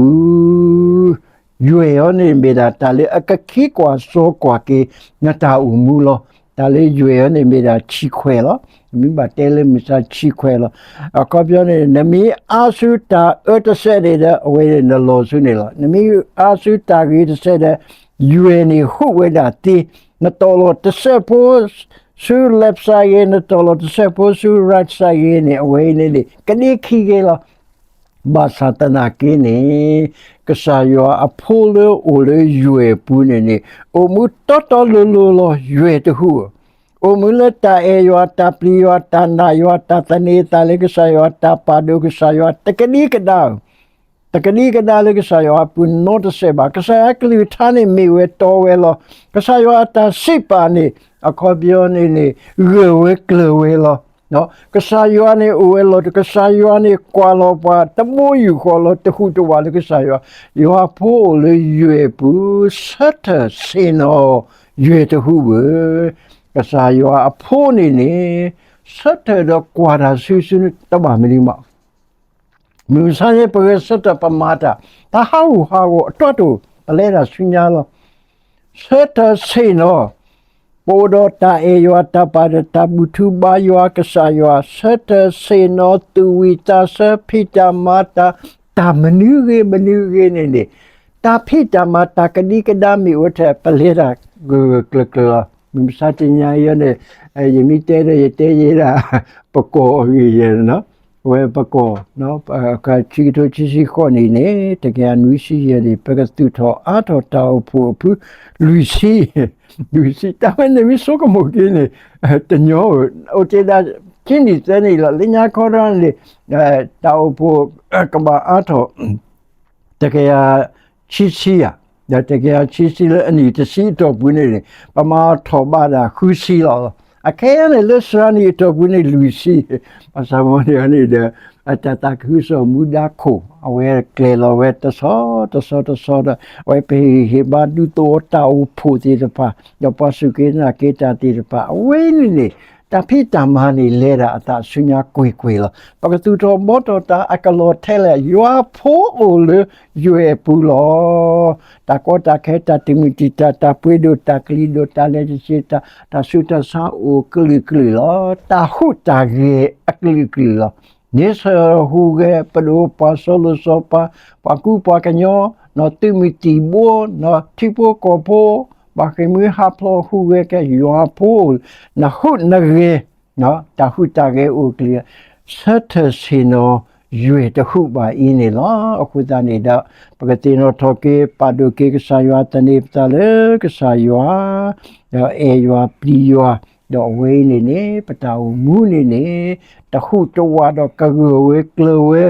ၤ. ယွဲၢ်အံၤန့ၣ်မ့ၢ်ဒၣ်တၢ်လၢအကခံကွၢ်စိကွၢ်က့ၤ နတၢ်အိၣ်မူလီၤ. တၢ်လၢယွဲၢ်အံၤန့ၣ်မ့ၢ်ဒၣ်ဆံခွဲးလီၤ. မ့ၢ်ဘၣ်တဲလၢမုၢ်ဆါဆံခွဲးလီၤ. အခီပညီန့ၣ် နမ့ၢ်အါဆူတၢ်အၢတစဲးန့ၣ်ဒီး အဝဲန့ၣ်နလီၤဆူန့ၣ်လီၤ. နမ့ၢ်အါဆူတၢ်ဂ့ၤတစဲးဒီး ယွဲၢ်န့ၣ်ဟူးဝဲဒၣ်သ့, နတီၢ်လီၤတစဲးဖိ ဆူ left side ဂ့ၤ, နတီၢ်လီၤတစဲးဖိဆူ right side ဂ့ၤန့ၣ် အဝဲအံၤန့ၣ်န့ၣ် ကဒ့ခံဂ့ၤလီၤ. ဘၣ်ဆၣ်သနာ်က့န့ၣ် ကစၢ်ယွၤအဖိလၢအိၣ်လၢယွဲၢ်ပူၤန့ၣ်န့ၣ် အိၣ်မူတီတီလိၤလိၤလီၤ. ယွဲၢ်တဟူးဧၢ, အိၣ်မူလၢတၢ်အဲၣ်ယွၤ, တၢ်ပျံၤယွၤ, တၢ်နာ်ယွၤ, တၢ်သန့ၤအသးလၢကစၢ်ယွၤ, တၢ်ပာ်ဒိၣ်ကစၢ်ယွၤ, တကဒံကဒါဧၢ တကဒံကဒါလၢကစၢ်ယွၤအပူၤနီတစဲးဘၣ်. ကစၢ်ယွၤအကလုၢ်ကထါန့ၣ်မ့ၢ်ဝဲတီဝဲလီၤ. ကစၢ်ယွၤအတၢ်စံးပာ်န့ၣ် အခီပညီန့ၣ်န့ၣ် ဂၢၢ်ဝဲကျၢၤဝဲလီၤ. ကစၢ်ယွၤန့ၣ်အိၣ်ဝဲလီၤ. ကစၢ်ယွၤန့ၣ်ကွၢ်လီၤပှၤ တဘိယူၢ်ဃီလီၤ. တဟူးတဝးလၢကစၢ်ယွၤ, ယွၤဖိအိၣ်လၢယွဲၢ်ပူၤ, ဆၢထၢၣ်ဆ့ၣ်နီၤ ယွဲၢ်တဟူးဧၢ. ကစၢ်ယွၤအဖိန့ၣ်န့ၣ် ဆၢထၢၣ်ဒီးကွၢ်တၢ်စုဆူတဘၣ်မနုၤမး မုၢ်မဆါန့ၣ် ပဂဲၤဆၢထၢၣ်ပမၤတၢ်, တၢ်ဟးဂူာ်ဟးဂီၤအတီၢ်တိၢ် ပလဲၤတၢ်ဆူညါလီၤ. ဆၢထၢၣ်ဆ့ၣ်နီၤ, ပအိၣ်ဒီးတၢ်အဲၣ်ယွၤ, တၢ်ပာ်ဒီးတၢ်ဘူၣ်ထူဘါယွၤကစၢ်ယွၤ, ဆၢထၢၣ်ဆ့ၣ်နီၤ သူၣ်ဝံၣ်သးဆၢ ဖံးတၢ်မၤတၢ်, တၢ်မနုၤဂ့ၤမနုၤဂ့ၤန့ၣ်န့ၣ်, တၢ်ဖံးတၢ်မၤတၢ်ကဒံကဒါမ့ၢ်အိၣ်ထဲ ပလဲၤတၢ်ဂၢၢ်ဂၢၢ်ကျၢၤကျၢၤလီၤ. မုၢ်မဆါတနံၤအံၤန့ၣ် ယမ့ၢ်တဲဒီးယတဲယဲဒၣ် ပကီၢ်အဂ့ၢ်ယဲန့ၣ် အဝဲပကီၢ် ခံကထိခံဆံဃိးနံၣ်န့ၣ် တကယၤနွံဆံယဲၢ်န့ၣ် ပကသူၣ်ထီၣ်အါထီၣ်တၢ်အိၣ်ဖှိၣ်အဖု လွံၢ်ဆံ, လွံၢ်ဆံ တၢ်ဝဲန့ၣ်မ့ၢ်ဆိကမိၣ်က့ၤန့ၣ် တညီဧိၤ အိၣ်တ့ၢ်ဒၣ်ခံနံၣ်သၢနံၣ်လီၤ. လၢညါခီဒီးန့ၣ် တၢ်အိၣ်ဖှိၣ်ကဘၣ်အါထီၣ် တကယၤခံဆံဧါ, ဒီးတကယၤခံဆံလၢအနံၣ်တဆံအတီၢ်ပူၤန့ၣ်န့ၣ် ပမၤထီၣ်ဘၣ်ဒၣ်ဃုဆံလီၤ. အခဲအံၤန့ၣ်လၢစှၤနံၣ်အတီၢ်ပူၤန့ၣ်လွံၢ်ဆံ, ဘၣ်ဆၣ်မ့ၢ်န့ၣ်န့ၣ်ဒီး တၢ်သးခုကစီၣ်မူဒါခိၣ် အဝဲကျဲၤလီၤဝဲတဆီတဆီတဆီဒီး အဝဲပဟ့ၣ်ဂံၢ်ဟ့ၣ်ဘါဒူသဝီတၢ်အိၣ်ဖှိၣ်သ့ၣ်တဖၣ် ဒီးပှၤစူၢ်က့ၤနာ်က့ၤတၢ်သ့ၣ်တဖၣ် အဝဲန့ၣ်န့ၣ် တၢ်ဖံးတၢ်မၤန့ၣ်လဲၤဒၣ်အသးဆူညါကွ့ၢ်ကွ့ၢ်လီၤ. ပကသူၣ်ထီၣ်ဘှီထီၣ်တၢ်အကလီၢ်ထဲလဲၣ် ယွၤဖိအိၣ်လၢယွဲၢ်အပူၤလီၤ. တၢ်ကီတၢ်ခဲ တၢ်တမုာ်တံာ်တာ် တၢ်ပှ့ၤဒိၣ်တၢ်ကလံၤဒိၣ် တၢ်လဲၤတဆ့ တၢ်ဆူးတၢ်ဆါအိၣ်ကလုာ်ကလုာ်လီၤ. တၢ်ဟူးတၢ်ဂဲၤအကလုာ်ကလုာ်လီၤ. န့ဆၢၣ်ဟူးဂဲၤ ပဒိၣ်ပှၤစီၤလိၤစီၤပၤ ပှၤကူပှၤကညီ နီၢ်သုးမုၢ်သံၣ်ဘိ နီၢ်ထံဖိကီၢ်ဖိ ဘၣ်ဃ့ၢ်မှံဟးဖျိးဟူးဂဲၤက့ၤ ယွၤဖိအိၣ် နဟူးနဂဲၤ တၢ်ဟူးတၢ်ဂဲၤအိၣ်ကလုာ် ဆၢထၢၣ်ဆ့ၣ်နီၤ ယွဲၢ်တဟူးဘၣ်အံၤန့ၣ်လီၤ. အဃိသတးန့ၣ်ဒီး ပကသ့ၣ်နီၣ်ထီၣ်က့ၤ ပာ်ဒိၣ်က့ၤကစၢ်ယွၤ သန့ၤပသးလၢကစၢ်ယွၤ ဒီးအဲၣ်ယွၤပျံၤယွၤ ဒီးအဝဲအံၤန့ၣ်န့ၣ် ပတၢ်အိၣ်မူန့ၣ်န့ၣ် တဟူးတဝးဒီးကဂၢၢ်ဝဲကျၢၤဝဲ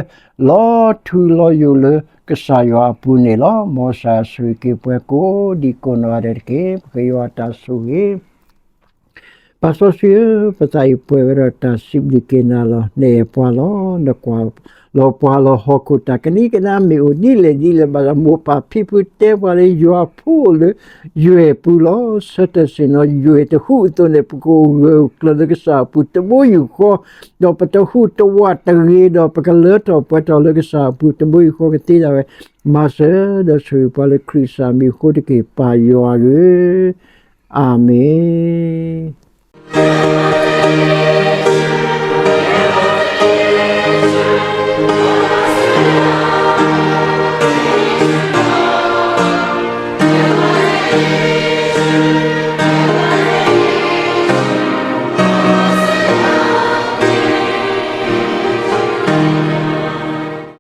လီၤထူလီၤယိာ်လၢကစၢ်ယွၤအပူၤန့ၣ်လီၤ. မ်ကစၢ်ယွၤဆိၣ်ဂ့ၤက့ၤပှၤကိးဒံကိးနီၢ်ဂၤဒဲးတက့ၢ်. ပဃ့ယွၤအတၢ်ဆိၣ်ဂ့ၤ ပၢ်စီဆှံဧၢ, ပသးအံၤပှဲၤဝဲဒီးတၢ်စံးဘျုးက့ၤနၤလီၤ. နအဲၣ်ပှၤလီၤ. နကွၢ်လီၤပှၤလီၤဟီၣ်ခိၣ် တၢ်ကနံကနါမ့ၢ်အိၣ်ဒ်လဲၣ်ဒ်လဲၣ်ဘၣ်ဒီး မိၢ်ပၢ်ဖံဖုတဲပှၤလၢ ယွၤဖိအိၣ်လၢယွဲၢ်ပူၤလီၤ. ဆၢထၢၣ်ဆ့ၣ်နီၤ ယွဲၢ်တဟူးအသိးန့ၣ် ပကအိၣ်ဂၢၢ်အိၣ်ကျၢၤလၢကစၢ်အပူၤတဘိယူၢ်ဃီ, ဒီးပတဟူးတဝးတဂ့ၤဒီး ပကလၢထီၣ်ပှဲၤထီၣ်လၢကစၢ်အပူၤတဘိယူၢ်ဃီကသ့ဒၣ်ဝဲ. မၤစၢၤဒီးဆိၣ်ဂ့ၤပှၤလၢခရံာ်ကစၢ်မံၤအဃိတက့ၢ် ပၢ်ယွၤဧၢ, အၤမ့ၣ်.